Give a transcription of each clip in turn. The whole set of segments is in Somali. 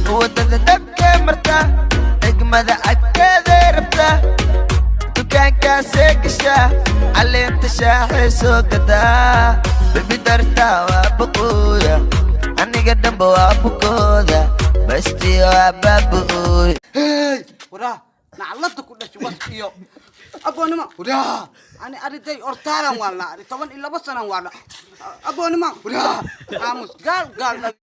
Wadada dabkee marta, degmada agteeday rabta, dukaankaasee gashaa, caleenta shaaxay soo gadaa. Bebi dartaa waa boqooya, aniga dhanba waa bukooda, bastiyo waa baabu'ooy. Hey, waraa naclada ku dhashay was iyo aboonima. Waraa ani ariday ortaaran waan la ari 12 sanan waan la aboonima. Waraa aamus gaal gaal.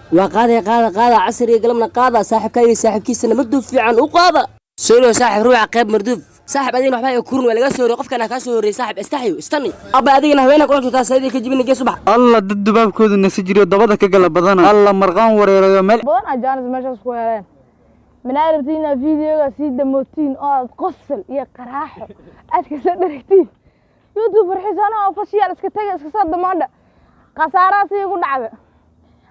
Waa qaaday, qaada, qaada, casar iyo galabna qaada. Saaxiibkaaga saaxiibkiisana marduuf fiican u qaada. Soo dhow saaxiib, ruuxa qayb marduuf. Saaxiib, adigana waxba ay kurin, waa laga soo horreeyay, qofkana kaa soo horreeyay. Saaxiib, istaxyo istani abba, adigana haweenka kula jirtaa sayidii ka jibina gees subax. Alla, dad dubaabkoodu nasi jiriyo dabada ka gala badana. Alla, marqaan wareerayo meel. Badan aa jaanis meeshaas ku heleen. Minaa rabtiin inaad videoga sii damootiin oo aad qosol iyo qaraaxo aad kasoo dheragtiin YouTube farxiisano oo fashiyaal iska taga, iska soo damaadha. Khasaaraha sii ku dhacda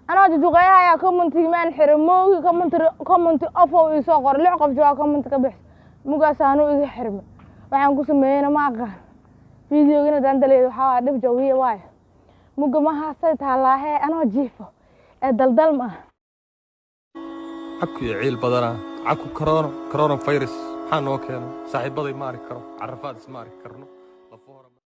anoo jujuqeeyahayaa commentiga maan xiray moogi. Comment, comment off oo ii soo qoray, lix qof jawaab comment ka bixis mugaas anuu iga xirmay. Waxaan ku sameeyeyna ma aqaan. Videogana dandaleed waxaa waa dhib jawiye waayo muga mahaasay taalaahee anoo jiifo ee daldal ma ah. Cabku iyo ciil badanaa, cabku corona, corona virus maxaa noo keenay? Saaxiibaday ma arki karo, carafaad isma arki karno.